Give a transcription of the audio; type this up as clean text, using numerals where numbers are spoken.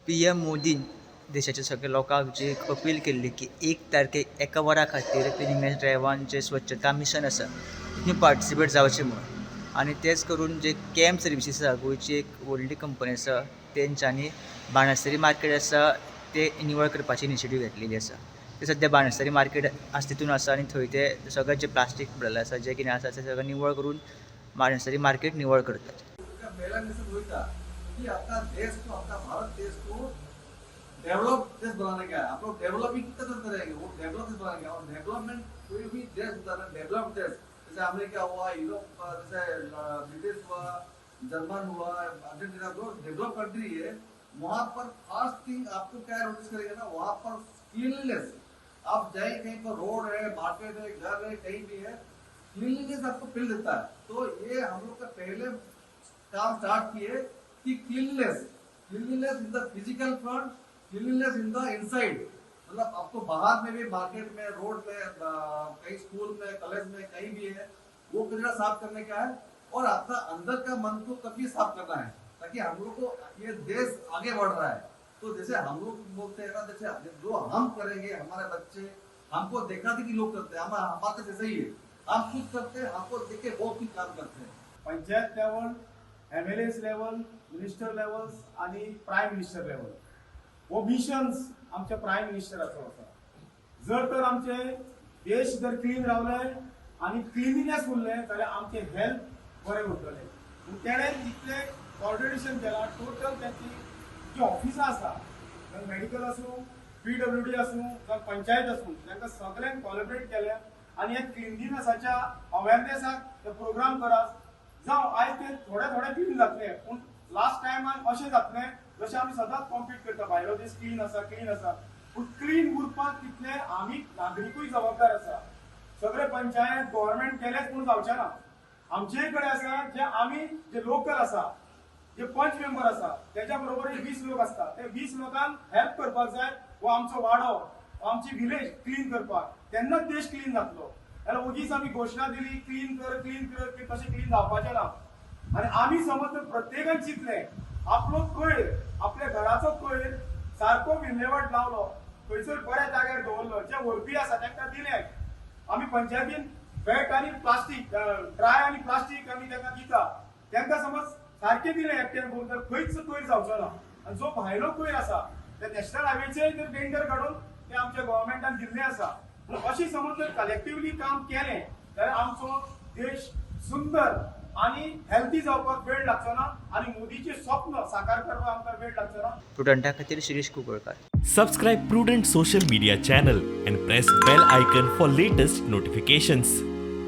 P M मोदीन देशाच्या सगळ्या लोकांक जी एक अपील केल्ली की 1 तारखेक एका वरा खातीर क्लिनिंगनेस ड्रायव्हान जें स्वच्छता मिशन आसा तितून पार्टिसिपेट जावचें म्हणून. आनी तेच करून जे कॅम्प सर्विसीस आसा, गोंयची एक व्हडली कंपनी आसा, तेंच्यांनी बाणस्तारी मार्केट आसा ते निवळ करपाची इनिशिएटीव घेतलेली आसा. ते सद्या बाणस्तारी मार्केट आसा तितून आसा आनी थंय ते सगळें जें प्लास्टीक पडलेलें आसा, जें कितें आसा तें सगळें निवळ करून बाणस्तारी मार्केट निवळ करतात. उनका पहला मिशन वही था कि अपना देश को, अपना भारत देश को डेवलप देश बनाने का है. आप लोग डेवलपिंग कितना करते रहेंगे, वो डेवलप देश बनाएंगे. और डेवलपमेंट कोई भी देश होता है ना, डेवलप देश, जैसे अमेरिका हुआ, यूरोप हुआ, जैसे ब्रिटिश हुआ, जर्मन हुआ, अर्जेंटीना, जो डेवलप कंट्री है, वहां पर फर्स्ट थिंग आपको क्या नोटिस करेंगे ना, वहां पर क्लीनलीनेस. आप जाए कहीं पर, रोड है, मार्केट है, घर है, कहीं भी है, क्लीनलीनेस आपको फील देता है. तो ये हम लोग का पहले काम स्टार्ट किए कि cleanliness, cleanliness in the physical front, cleanliness in the inside. मतलब आपको बाहर में भी, मार्केट में, रोड में, कहीं स्कूल में, कॉलेज में, कहीं भी है, वो कचरा साफ करने का है और अपना अंदर का मन को कभी साफ करना है, ताकि हम लोग को ये देश आगे बढ़ रहा है. तो जैसे हम लोग बोलते हैं ना, जैसे जो हम करेंगे, हमारे बच्चे हमको देखा था कि लोग करते हैं, हम हमारे जैसे ही है, हम खुद करते हैं, हमको देख के वो भी काम करते हैं. Panchayat level, MLAs level, minister levels आनी प्रायम मिनिस्टर लेवल हो मिशन्स आमच्या प्रायम मिनिस्टराचो आसा. जर तर आमचे देश जर क्लीन रावले आनी क्लिनिनेस उरलें जाल्यार आमचें हेल्थ बरें उरतलें. पूण तेणें इतलें कॉर्डिनेशन केलां, टोटल तांची जी ऑफिसां आसा, मेडिकल आसूं, पीडब्ल्यूडी आसूं, जावं पंचायत आसूं, तांकां सगळ्यांक कॉलॅबरेट केल्या आनी ह्या क्लिनलीनेसाच्या अवेरनेसाक ते प्रोग्राम करात. जावं आयज ते थोडे थोडे क्लीन जातले, पूण लास्ट टायमान अशें जातलें जशें आमी सदांच कॉम्पीट करता, भायलो देश क्लीन आसा, क्लीन आसा. पूण क्लीन उरपाक तितले आमी नागरिकूय जबाबदार आसा. सगळे पंचायत, गव्हर्मेंट केलेच म्हणून जावचें ना. आमचेय कडेन आसा, जे आमी जे लोकल आसा, जे पंच मेंबर आसा, तेच्या बरोबर 20 लोक आसता. ते 20 लोकांक हेल्प करपाक जाय हो आमचो वाडो हो आमची विलेज क्लीन करपाक. तेन्नाच देश क्लीन जातलो. जाल्यार ओगीच आमी घोशणा दिली, क्लीन कर, क्लीन कर, की तशें क्लीन जावपाचें ना. आनी आमी समज जर प्रत्येकान चिंतलें, आपलो कोयर, आपल्या घराचो कोयर सारको विल्हेवाट लावलो, खंयसर बऱ्या जाग्यार दवरलो, जे व्हरपी आसा तांकां दिले, आमी पंचायतीन वेट आनी प्लास्टीक, ड्राय आनी प्लास्टीक आमी तांकां दिता, तांकां समज सारकें दिलें एकट्यान करून तर खंयच कोयर जावचो ना. आनी जो भायलो कोयर आसा ते नॅशनल हायवेचेर जर टेंडर काडून ते आमच्या गव्हर्मेंटान दिल्लें आसा. पूण अशें समज जर कलेक्टिवली काम केलें जाल्यार आमचो देश सुंदर आनी हेल्थी जावपाक वेळ लागचो ना आनी मोदीचें स्वप्न साकार करपाक आमकां वेळ लागचो ना. प्रुडंटा खातीर Shirish Kunkalkar. Subscribe Prudent Social Media channel and press bell icon for latest notifications.